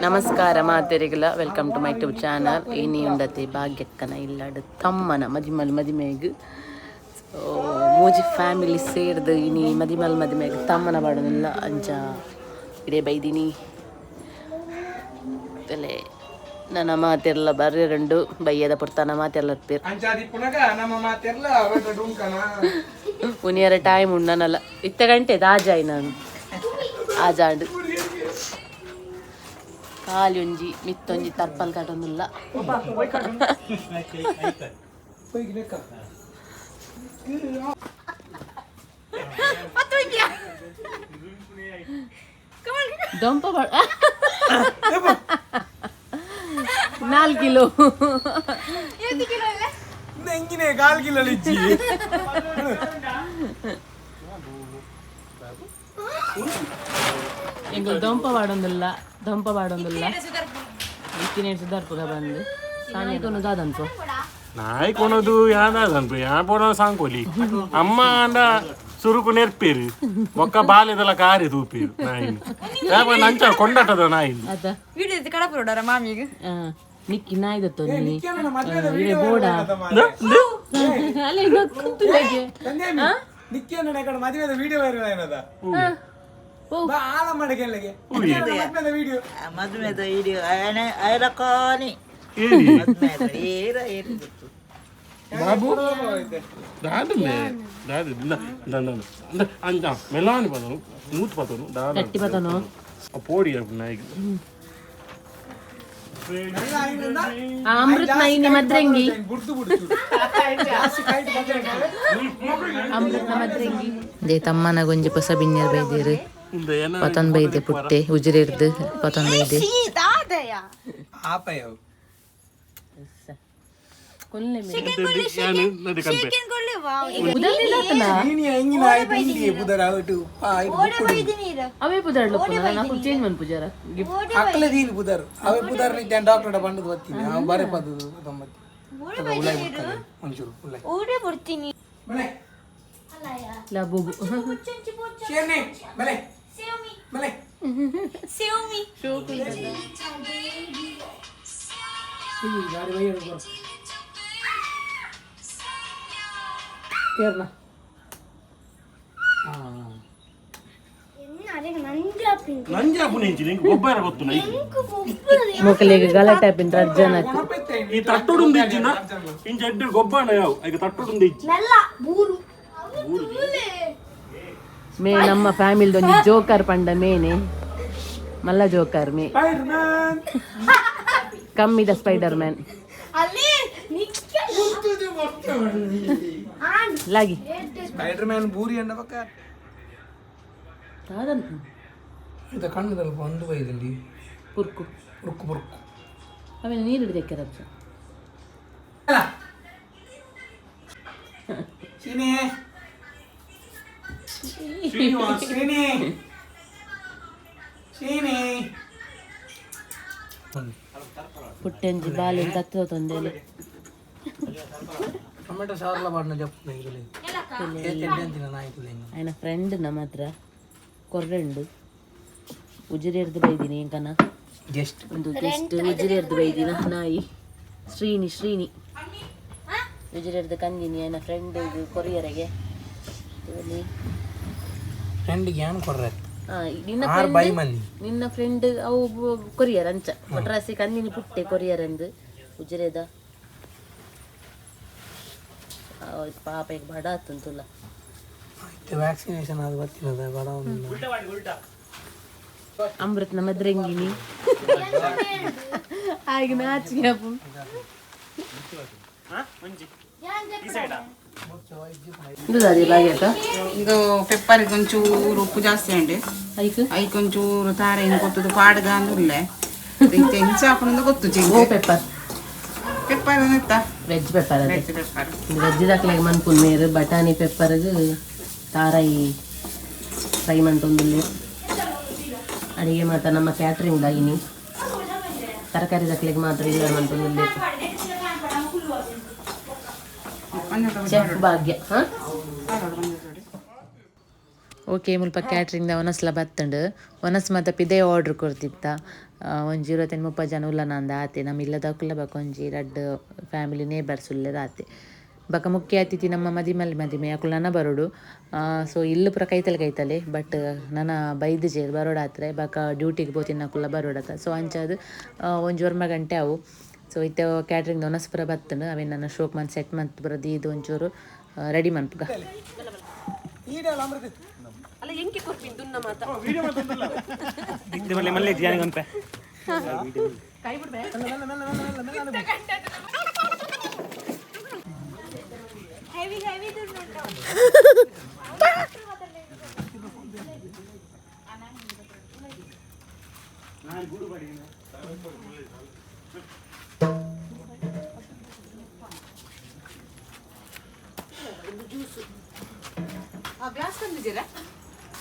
ನಮಸ್ಕಾರ ಮಾತೆರಿಗಲ. Welcome to my YouTube channel. ಇನಿ ಉಂಡತೆ ಭಾಗ್ಯಕ್ಕನ ಇಲ್ಲಡ್ ತಮ್ಮನ ಮದಿಮಲ್ ಮದಿಮೆಗ್. ಸೊ ಮೂಜಿ ಫ್ಯಾಮಿಲಿ ಸೇರ್ದು ಇನಿ ಮದಿಮಲ್ ಮದಿಮೆಗ್ ತಮ್ಮನ ಪಾಡೊಂದುಲ್ಲ. ಅಂಚ ಇಡೆ ಬೈದಿನಿ ತಲೆ ನನ್ನ ಮಾತೆರ್ಲ ಬರ್ರೆರುಂಡು. ಬಯ್ಯದ ಪುರ್ತನ ಮಾತೆರ್ಲ ಇರ್ಪೇರ್. ಅಂಚಾದಿಪ್ಪುನಗ ನಮ್ಮ ಮಾತೆರ್ಲ ಡುಂಕನ. ಉನಿಯರ ಟೈಮ್ ಉಂಡನಲ್ಲ. ಇತ್ತ ಗಂಟೆ ತಾಜಾಯ್ ನಾನು ಆಜಾಂಡ್ ಖಾಲಿ ಒಂಜಿ ಮಿತ್ತೊಂಜಿ ತರ್ಪಲ್ ಕಟ್ಟೊಂದುಲ್ಲ. ದೊಂಪ 4 ಕಿಲೋ. ಎಂಗಿನೇ ಕಾಲ್ ಕಿಲೋ ಇಜ್ಜಿ. ಎಂಕುಲು ದೊಂಪ ಪಾಡೊಂದುಲ್ಲ, ದೊಂಪ ಪಾಡೊಂದುಲ್ಲ. ಇತ್ತಿನ ಸುಧಾರ್ಪುಗ ಬಂದು ಸಾನಿಕೊನು ದಾದನ್ಪು. ನಾಯಿ ಕೊನದು ಯಾವ್ದಾದಂತು ಯಾ ಪೋಣ ಸಾಂಕೋಲಿ ಅಮ್ಮ ಅಂಡ ಸುರುಕು ನೆರ್ಪೇರು ಬೊಕ್ಕ ಬಾಲೆದೆಲ್ಲ ಕಾರಿ ತೂಪೇರು ನಾಯಿನ ಯಾಪ ನಂಚ ಕೊಂಡಾಟದ ನಾಯಿನ. ಅದ. ವಿಡಿಯೋ ಕಡಪುರೋಡರ ಮಾಮಿಗೆ. ನಿಕ್ಕಿ ನಾಯ್ದತ್ತೊ ನೀ ಇಡೆ ಬೋಡ ಅಲ್ಲ ಕುಂತುಲೆಗೆ. ನಿಕ್ಕೇನ ಕಡೆ ಮದುವೆದ ವಿಡಿಯೋ ವೈರಲ್ ಏನದ? ಓ. ಬಾ ಆಲ ಮಡಗೆಲ್ಲಗೆ ಮದುವೆದ ವಿಡಿಯೋ. ಮದುವೆದ ಇಡೀ ಐರಕಾನಿ. ಏರಿ. ಮದುವೆ ಏರ ಏರಿ ಗೊತ್ತು. ಬಾಬು ದಾದನೆ ದಾದ ಅಂಚ ಮೆಲಾನಿ ಪದನು ಮೂತ್ ಪದನು ದಾದ. ಗಟ್ಟಿ ಪದನು. ಪೋಡಿ ನಾಯಿಗೆ. ಅಮೃತ್ ನಾಯಿನಿ ಮದ್ರಂಗಿ. ಬುಡ್ದು ಬುಡ್ದು ಜಾಸ್ತಿ ಕೈಟ್ ಬಂದ್ರೆ. ಅಮೃತ್ನ ಮದ್ರಂಗಿ they ತಮ್ಮನ ಗೊಂಜಿ ಪೊಸ ಬಿನ್ಯರ್ ಬೈದೇರು. ಪತನ್ ಬೈದೆ ಪುಟ್ಟೆ ಉಜಿರೆರ್ದು ಪತನ್ ಬೈದೆ. ಆಪಯವು. ಕೊಲ್ಲೆ. ಕಲ್ಪೆ. ನೀನಿ ಎಂಗಿನ ಆಯ್ತು ಇಂಡಿ ಬುದರ ಅವಟು ಅವೇ ಪುದಾಡ್ಲು నాకు ಚೇಂಜ್ ಮನ್ ಪೂಜಾರ ಗಿಫ್ಟ್. ಅಕ್ಕಲೆ ದೀಲಿ ಬುದರ್ ಅವೇ ಬುದರ್ ನಿಂತ ಡಾಕ್ಟರ್ ಬಂದದ್ದು ಬರ್ತೀನಿ ಅವ ಬರೆ ಪದದು ತೊಂಬತ್ತಿ ಉಲಾಯ್ ಬಿಡ್ತಾರೆ ಒಂಚೂರು ಉಲಾಯ್. ಊರೇ ಬರ್ತೀನಿ. ಬಲೆ. ಲಬುಬು. ಶೇರ್ನೆ ಬಲೆ ಬಲೆ. ಸೇವ್ಮಿ. ಗಾಡಿ ಬೈ ಕೇರ್ನ. ನಂಜಾಪುನ ಇಂಚಿ ನಿಂಗೆ ಗೊಬ್ಬರ ಗೊತ್ತು ನೈಕ್. ಮೊಕಲಿಗೆ ಗಲಾಟೆ ಆಪಿನ ರಜ್ಜನಕ್. ಈ ತಟ್ಟುಡುಂದು ಇಜ್ಜಿನ ಇಂಚ ಎಡ್ಡೆ ಗೊಬ್ಬರ ಯಾವ ಈಗ ತಟ್ಟುಡುಂದು ಇಜ್ಜಿ. ಮೇ ನಮ್ಮ ಫ್ಯಾಮಿಲಿ ಒಂಜಿ ಜೋಕರ್ ಪಂಡ ಮೇನೆ ಮಲ್ಲ ಜೋಕರ್ ಮೇ. Spider man. ಕಮ್ಮಿದ ಸ್ಪೈಡರ್ ಮ್ಯಾನ್. ಲಾಗಿ. ಸ್ಪೈಡರ್ ಮ್ಯಾನ್ ಬೂರಿ ಅನ್ನ ಪಕ್ಕ. ದಾದನ್. ಇದು ಕಣ್ಣದಲ್ಪ ಒಂದು ಬೈದಲ್ಲಿ. ಪುರ್ಕು. ಪುರ್ಕು ಪುರ್ಕು. ಆಮೇಲೆ ನೀರು ಹಿಡಿದಕ್ಕೆ ರಜ್ಜ. ಶ್ರೀನಿ ಶ್ರೀನಿ ಶ್ರೀನಿ. ಪುಟ್ಟೆಂಜಿ ಬಾಲಿನ ತತ್ವ ತೊಂದೆಲೆ. ಟೊಮೆಟೊ ಸಾರ್ಲ ಬಾಡ್ನ ಜಪ್ಪು ನಾಯ್ತು. ఆయన ಫ್ರೆಂಡ್ ನಮ್ಮ ಹತ್ರ ಕೊರ್ರೆಂಡು ಉಜಿರೆರ್ದು ಬೈದಿನಿ ಎಂಕನ. ಗೆಸ್ಟ್. ಒಂದು ಗೆಸ್ಟ್ ಉಜಿರೆರ್ದು ಬೈದಿನ ನಾಯಿ ಶ್ರೀನಿ ಶ್ರೀನಿ ಉಜಿರೆರ್ದು ಕಂದಿನಿ ఆయన ಫ್ರೆಂಡ್ ಇದು ಕೊರಿಯರಿಗೆ. ಫ್ರೆಂಡ್ ಯಾನ್ ಕೊರ್ರೆ. ನಿನ್ನ ಆರ್ ಬೈ ಮಂದಿ. ನಿನ್ನ ಫ್ರೆಂಡ್ ಅವು ಕೊರಿಯರ್ ಅಂಚ ಮಡ್ರಾಸಿ ಕಂದಿನಿ ಪುಟ್ಟೆ ಕೊರಿಯರ್ ಅಂದು ಉಜಿರೆದ ಪಾಪ ಈಗ ಬಡ ಆತಂತುಲ್ಲ. ವ್ಯಾಕ್ಸಿನೇಷನ್ ಅದು ಬರ್ತಿಲ್ಲದ ಬಡ ಒಂದು. ಅಮೃತ್ನ ಮದ್ರಂಗಿನಿ ಹಾಗೆ ನಾಚಿಕೆ ಅಪ್ಪು. ಇದು ಅದೇ ಬಾಗ್ಯಕ. ಇದು ಪೆಪ್ಪರಿಗೆ ಒಂಚೂರು ಉಪ್ಪು ಜಾಸ್ತಿ ಉಂಡು. ಐಕ್. ಐಕ್ ಒಂಚೂರು ತಾರೆಯನ್ನು ಕೊತ್ತದು ಪಾಡ್ಗ ಅಂದುಲ್ಲೆ ಇತ್ತೆ ಹಿಂಸೆ ಹಾಕೊಂಡು ಗೊತ್ತು. ಓ ಪೆಪ್ಪರ್. ಪೆಪ್ಪರ್ ಎತ್ತ? ವೆಜ್ ಪೆಪ್ಪರ್ ಅದೇ. Veg pepper. ವೆಜ್ ದಾಖಲೆಗೆ ಮನ್ಪುನ್ ಮೇರು ಬಟಾಣಿ ಪೆಪ್ಪರ್ಗ್ ತಾರಾಯಿ ಫ್ರೈ ಮಂತೊಂದುಲ್ಲೆ. ಅಡಿಗೆ ಮಾತ್ರ ನಮ್ಮ ಕ್ಯಾಟ್ರಿಂಗ್ ದಾಯಿನಿ ತರಕಾರಿ ದಾಖಲೆಗೆ ಮಾತ್ರ ಇಲ್ಲ ಮಂತೊಂದುಲ್ಲೆ ಚೆಫ್ ಭಾಗ್ಯ. ಹಾ. Okay ಮುಲ್ಪ ಕ್ಯಾಟ್ರಿಂಗ್ ದ ಒನಸ್ಲ ಬತ್ತುಂಡು ಒನಸ್ ಮಾತ ಪಿದೆ ಆರ್ಡರ್ ಕೊರ್ತಿತ್ತ ಒಂಜಿ 25 30 ಜನ ಉಲ್ಲನಂದ ಆತೆ ನಮ್ಮ ಇಲ್ಲದಕುಲ್ಲ ಬಕ ಒಂಜಿ ರಡ್ಡ್ ಫ್ಯಾಮಿಲಿ ನೇಬರ್ಸ್ ಉಲ್ಲೆರ್ ಆತೆ ಬಕ ಮುಖ್ಯ ಅತಿಥಿ ನಮ್ಮ ಮದಿಮಲ್ ಮದಿಮೆ ಅಕುಲು ನನ ಬರೋಡು ಸೊ ಇಲ್ಲು ಪೂರ ಕೈತಲೆ ಕೈತಲೆ ಬಟ್ ನನ ಬೈದು ಬರೋಡಾತ್ರೆ ಬಕ ಡ್ಯೂಟಿಗೆ ಪೋತಿನ ಅಕುಲ ಬರೋಡಾತ ಸೊ ಅಂಚಾದ್ ಒಂಜಿ ಒರ್ಮ ಗಂಟೆ ಅವು ಸೊ ಇತ್ತೆ ಕ್ಯಾಟ್ರಿಂಗ್ ಒನಸ್ ಪೂರ ಬತ್ತುಂಡು ಅವೇನು ನನ್ನ ಶೋಕ್ ಮಂತ್ ಸೆಟ್ ಮಂತ್ ಪೂರ ದೀದ್ ಒಂಚೂರು ರೆಡಿ ಮನ್ಪುಗ ಅಲ್ಲ ಎಂಕೆ ಕೊರ್ಪಿನ್ ದುನ್ನ ಮಾತ ಹೆವಿ ಹೆವಿ ದುಡ್ಡು ಉಂಟು.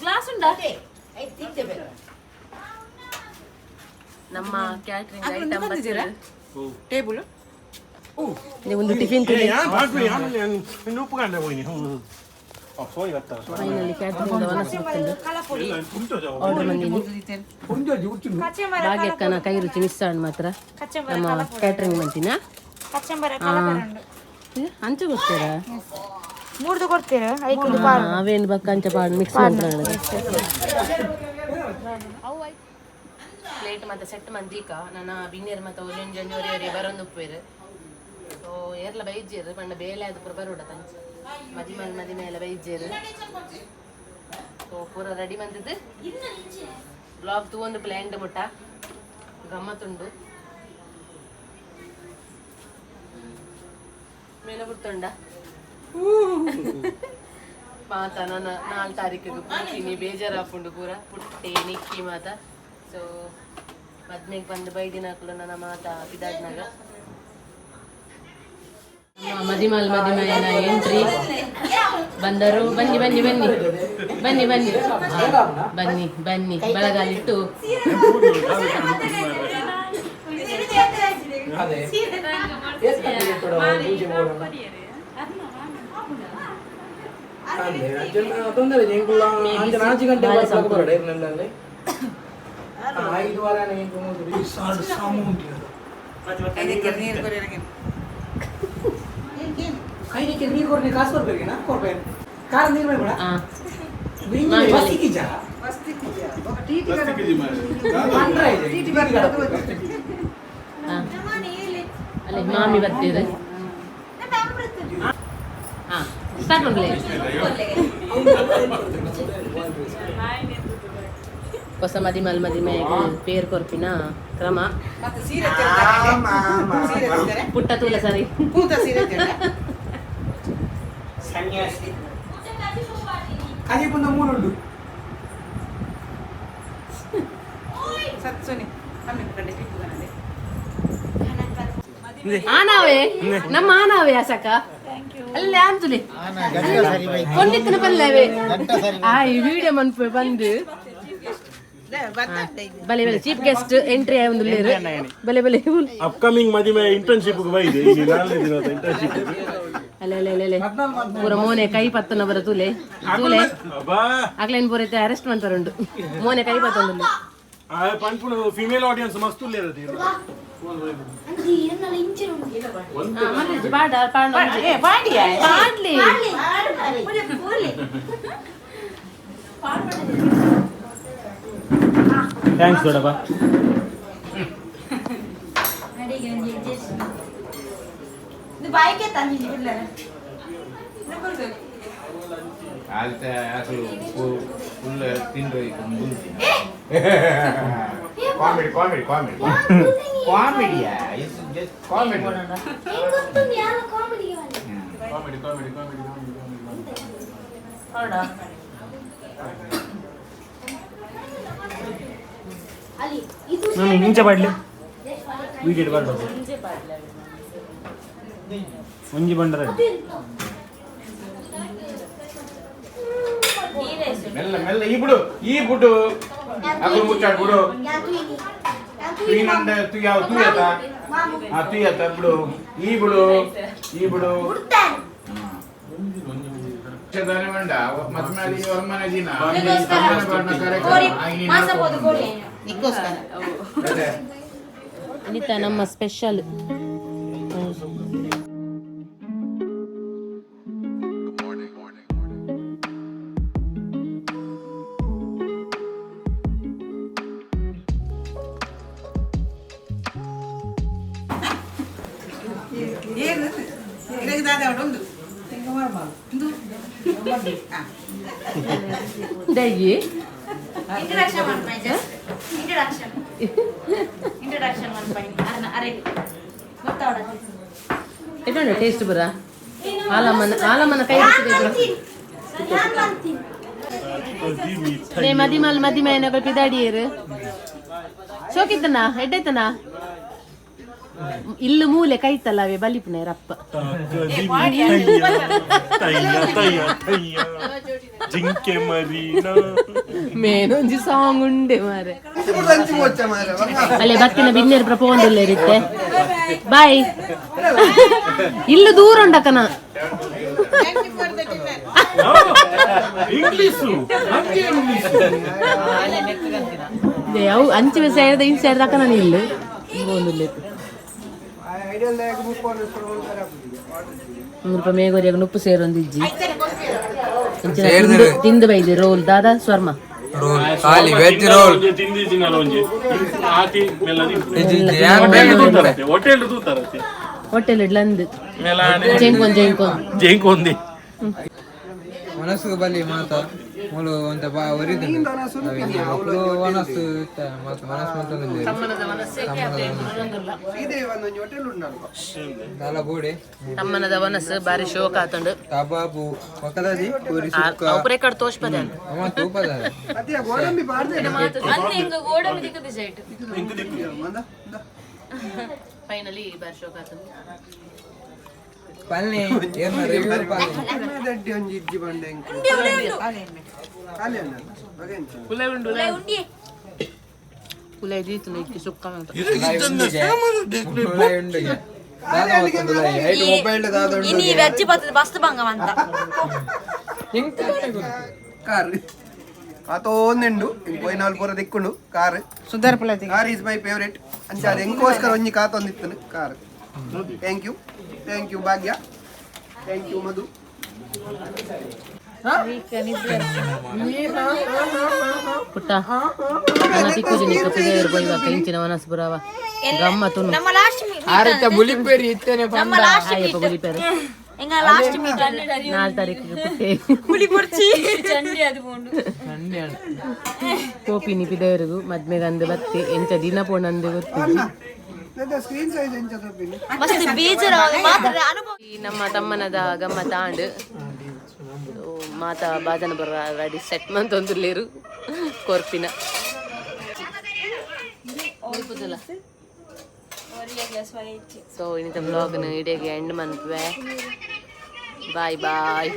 ಗ್ಲಾಸ್ ಉಂಟಾ ನಮ್ಮ catering item table ಒಂದು ಟಿಫಿನ್ ಉಪ್ಪು ಹೋಯ್ನಿ ಫೈನಲಿ ಕ್ಯಾಟ್ರಿಂಗ್ ಒನಸ್ ಬತ್ತುಂಡು ಆರ್ಡರ್ ಬಂದಿನಿ ಭಾಗ್ಯಕ್ಕನ ಕೈ ರುಚಿ ಮಿಸ್ ಆಂಡ್ ಮಾತ್ರ ನಮ್ಮ ಕ್ಯಾಟ್ರಿಂಗ್ ಮಂತಿನ ಕಚಂಬರ ಕಲಪರಂಡು ಅಂಚ ಗೊತ್ತೀರಾ ಮೂರ್ದು ಕೊಡ್ತೀರಾ ಐಕೊಂದು ಅವೇನು ಬಕ್ಕ ಅಂಚ ಪಾಡು ಮಿಕ್ಸ್ ಮಾಡ್ತಾರೆ ಪ್ಲೇಟ್ ಮತ್ತೆ ಸೆಟ್ ಮಂದೀಕ ನನ್ನ ಬಿನ್ನೇರ್ ಮತ್ತೆ ಒಂಜೊಂಜಿ ಒಂಜಿ ಒರಿ ಬರೊಂದು ಉಪ್ಪೇರು ಸೊ ಏರ್ಲ ಬೈಜೇರು ಪಂಡ ಬೇಲೆ ಅದು ಪೂರ ಬರೋಡ ತಂಚ ಮದಿಮಲ್ ಮದಿಮೇಲೆ ಬೈಜೇರು ಸೊ ಪೂರ ರೆಡಿ ಬಂದಿದ್ದು ಬ್ಲಾಗ್ ತೂವೊಂದು ಪ್ಲ್ಯಾಂಡ್ ಮುಟ್ಟ ಗಮ್ಮತ್ತುಂಡು ಮೇಲೆ ಬಿಡ್ತುಂಡ ಮಾತ ನನ್ನ 4 ತಾರೀಕಿಗೆ ಪೂರ್ತೀನಿ ಬೇಜಾರಾಪುಂಡು ಪೂರ ಪುಟ್ಟೆ ನಿಕ್ಕಿ ಮಾತ ಸೊ ಮದ್ಮೆಗೆ ಬಂದು ಬೈದಿನಾಕುಲು ನನ್ನ ಮಾತ ಬಿದಾದ್ನಾಗ ಮದಿಮಲ್ ಮದಿಮಯನ ಎಂಟ್ರಿ ಬಂದರು ಬನ್ನಿ ಬನ್ನಿ ಬನ್ನಿ ಬನ್ನಿ ಬನ್ನಿ ಬನ್ನಿ ಬನ್ನಿ ಬಳಗಾಲಿಟ್ಟು ತೊಂದರೆ 4 ಗಂಟೆ 5 ವಾರ ಐದಕ್ಕೆ ನೀರು ಕೊಡ್ರಿ ಕಾಸು ಕೊಡ್ಬೇಕೇನಾ ಕೊಡ್ಬೇಕು ಕಾರ ನೀರು ಬೇಡ ಬಸ್ಸಿಗೆ ಅಲ್ಲಿ ಮಾಮಿ ಬರ್ತೀರಿ ಹಾ ಸ್ಟಾರ್ಟ್ ಮಾಡ್ಲಿ ಹೊಸ ಮದಿಮಲ್ ಮದಿಮೆ ಪೇರ್ ಕೊರ್ಪಿನ ಕ್ರಮ ಪುಟ್ಟ ತೂಲ ಸರಿ ಪೂತ ಸೀರೆ ಸನ್ಯಾಸಿ ಕಜಿಪುಂದ ಮೂರುಂಡು ಸತ್ಸುನಿ ಆನಾವೇ ನಮ್ಮ ಆನಾವೇ ಅಸಕ ಅಲ್ಲೇ ಅಂತುಲೆ ಕೊಂಡಿತ್ತಿನ ಪಲ್ಲವೇ ಆ ಈ ವಿಡಿಯೋ ಮನ್ಪು ಬಂದು ಬಲೆ ಬಲೆ chief guest entry ಒಂದು ಬಲೆ ಬಲೆ ಅಪ್ಕಮಿಂಗ್ ಮದಿಮೆ ಇಂಟರ್ನ್ಶಿಪ್ ಬೈದೆ ಈ 4 ದಿನದ ಇಂಟರ್ನ್ಶಿಪ್ ಅಲ್ಲೇ ಅಲ್ಲೇ ಅಲ್ಲೇ ಪೂರ ಮೋನೆ ಕೈ ಪತ್ತನ ಬರ ತೂಲೆ ತೂಲೆ ಅಗ್ಲೇನ್ ಪೂರ ಅರೆಸ್ಟ್ ಮಾಡ್ತಾರುಂಡು ಮೋನೆ ಕೈ ಪತ್ತೊಂದುಲ್ಲ ಪನ್ಪುನು ಫಿಮೇಲ್ ಆಡಿಯನ್ಸ್ ಮಸ್ತ್ ಉಲ್ಲೇರದು ಪಾಡ ಪಾಡ ಪಾಡ್ಲಿ thanks ದೊಡ್ಡಪ್ಪ. ಬಾಯಿಗೆ ತಂದಿಲ್ಲ. ಫುಲ್ ತಿಂದು comedy comedy comedy ಕಾಮಿಡಿಯಾ it's just comedy. Comedy comedy comedy ನಾನು ಇಂಚ ಪಾಡ್ಲಿ ವಿಡಿಯೋ ಪಾಡ್ಬೋದು ಒಂಜಿ ಬಂಡರ ಮೆಲ್ಲ ಮೆಲ್ಲ ಈ ಬಿಡು ಈ ಬಿಡು ಅಗುರು ಮುಚ್ಚಾಡು ಬಿಡು ತುಯ್ನಂಡ ತುಯ್ಯಾವ ತುಯ್ಯತ ಆ ತುಯ್ಯತ ಬಿಡು ಈ ಬಿಡು ಈ ಬಿಡು. ಅನಿತಾ ನಮ್ಮ ಸ್ಪೆಷಲ್. ಏನು ಇರಗೆ ದಾದ ಅವಳು ಉಂಡು ಇಂದು ದಯ್ಯಿ. ಇಂಟ್ರಡಕ್ಷನ್ ಮನ್ಪೈ, ಜಸ್ಟ್ ಇಂಟ್ರಡಕ್ಷನ್, ಇಂಟ್ರಡಕ್ಷನ್ ಮನ್ಪೈ ಅರ್ನ ಅರೆ ಗೊತ್ತಾವಡ. ಎಟ್ಟುಂಡು ಟೇಸ್ಟ್ ಬರ? ಆಲಮ್ಮನ ಆಲಮ್ಮನ ಕೈ ಹಿಡಿದಿದ್ರು. ನೇ ಮದಿಮಲ್ ಮದಿಮಯನಗಳು ಪಿದಾಡಿಯರು ಶೋಕಿತ್ತನ ಎಡ್ಡೈತನ ಇಲ್ಲು ಮೂಲೆ ಕೈತಲ್ಲ ಅವೇ ಬಲಿಪುನ ರಪ್ಪ. ತಯ್ಯ ತಯ್ಯ ತಯ್ಯ ಜಿಂಕೆ ಮರೀನ. ಮೇನೊಂಜಿ ಸಾಂಗ್ ಉಂಡೆ ಮಾರೆ. ಅಲ್ಲೇ ಬತ್ತಿನ ಬಿನ್ನೇರು ಪ್ರಪೋಂದುಲ್ಲ ಇರುತ್ತೆ. ಬಾಯ್. ಇಲ್ಲು ದೂರ ಉಂಡಕನ. ಇಂಗ್ಲೀಷು ನಮ್ಗೆ ಇಂಗ್ಲೀಷು. ಅವು ಅಂಚೆ ಸೈಡ್ ಇನ್ ಸೈಡ್ ಅಕ್ಕ ನಾನು ಇಲ್ಲು ಒಂದುಲ್ಲ. 100 ರೂಪಾಯಿ ಮೇಗೋರಿಯಾಗ ನುಪ್ಪು ಸೇರೊಂದಿಜ್ಜಿ. ತಿಂದು ತಿಂದು ಬೈದೆ ರೋಲ್ ದಾದಾ ಸ್ವರ್ಮ. ರೋಲ್ ಖಾಲಿ ವೆಜ್ ರೋಲ್. ಒಂಜಿ ತಿಂದಿಜಿನಲ್ಲ ಒಂಜಿ ಆತಿ ಮೆಲ್ಲ. ಹೋಟೆಲ್. ಹೋಟೆಲ್ ತೂತಾರತ್ತೆ. ಹೋಟೆಲ್ ಇಡ್ಲಂದು. ಮೆಲ್ಲ. ಜೆಂಕೊಂಡ್ ಜೆಂಕೊಂಡ್. ಜೇಂಕೊಂದಿ. ಮನಸ್ಸು ಬಲಿ ಮಾತ ಮೂಲು ಅಂತ ಬಾ ಒರಿದು ಮಕ್ಕಳು ಮನಸ್ಸು ಇತ್ತ ಮಾತ ಮನಸ್ಸು ಮತ್ತೊಂದು ದಾಲ ಬೋಡೆ. ತಮ್ಮನದ ವನಸ್ಸು ಬಾರಿ ಶೋಕ್ ಆತಂಡು. ಕಬಾಬು ಪಕ್ಕದಲ್ಲಿ ಪೂರಿ ಸುಕ್ಕ. ಅವ್ರೆ ಕಡೆ ತೋಷ್ಪದ. ಅಮ್ಮ ತೂಪದ. ಫೈನಲಿ ಬಾರಿ ಶೋಕ್ ಆತಂಡು. ಪಲ್ನೆ ಏನ ರಿವ್ಯೂ ಪಲ್ನೆ. ಕುಲೆ ದೀತು ಇಕ್ಕಿ ಸುಕ್ಕ ಅಂತ. ಇನಿ ವೆಜ್ ಬರ್ತದೆ ಬಸ್ತು ಬಂಗ ಅಂತ. ಕಾರ್ ಕಾತೋಂದುಂಡು ಪೋಯಿನಾಲ್ ಪೂರ ದಿಕ್ಕುಂಡು ಕಾರ್. ಸುಧಾರ್ ಪುಲತಿ. ಕಾರ್ is my favourite ಅಂಚ ಅದು ಎಂಕೋಸ್ಕರ ಒಂಜಿ ಕಾತೊಂದಿತ್ತನು car. Thank you, thank you Bhagya, thank you Madhu. ಪುಟ್ಟ ನನ್ನ ತಿಕ್ಕುಜಿ ನಿಕ್ಕ ಪಿದೆಯರು ಬೈವಾಗ ಇಂಚಿನ ವನಸ್ಸು ಬರವ ಗಮ್ಮತ್ತುನು. ನಮ್ಮ ಲಾಸ್ಟ್ ಆರತ್ತ ಬುಲಿಪೇರಿ ಇತ್ತೇನೆ. ನಮ್ಮ ಲಾಸ್ಟ್ ಆಯಪ್ಪ ಬುಲಿಪೇರು. ಎಂಗ ಲಾಸ್ಟ್ ಮೀಟ್. 4 ತಾರೀಕಿಗೆ ಪುಟ್ಟೆ. ಹುಲಿ ಪೊರ್ಚಿ ಚಂಡಿ ಅದು ಪೋಂಡು. ಪೋಪಿನಿ ಪಿದೆಯರಿಗು ಮದ್ಮೆಗಂದು ಬತ್ತಿ ಎಂಚ ದಿನ ಪೋಣಂದು ಗೊತ್ತಿಜ್ಜಿ. ಸ್ಕ್ರೀನ್ ಸೈಜ್ ಎಂಚ ತಪ್ಪಿನಿ. ಮಸ್ತ್ ಬೇಜಾರ ಮಾತ್ರ ಅನುಭವ. ಈ ನಮ್ಮ ತಮ್ಮನದ ಗಮ್ಮತ್ ಆಂಡ್ ಮಾತಾ ಬಾಜನ ಬರ ರೆಡಿ ಸೆಟ್ ಮಂತೊಂದುಲ್ಲೇರು ಕೊರ್ಪಿನ. ಸೊ ಇನ್ನಿತ ಬ್ಲಾಗ್ನ ಇಡೀ ಎಂಡ್ ಮನ್ಪುವೆ. Boy boy.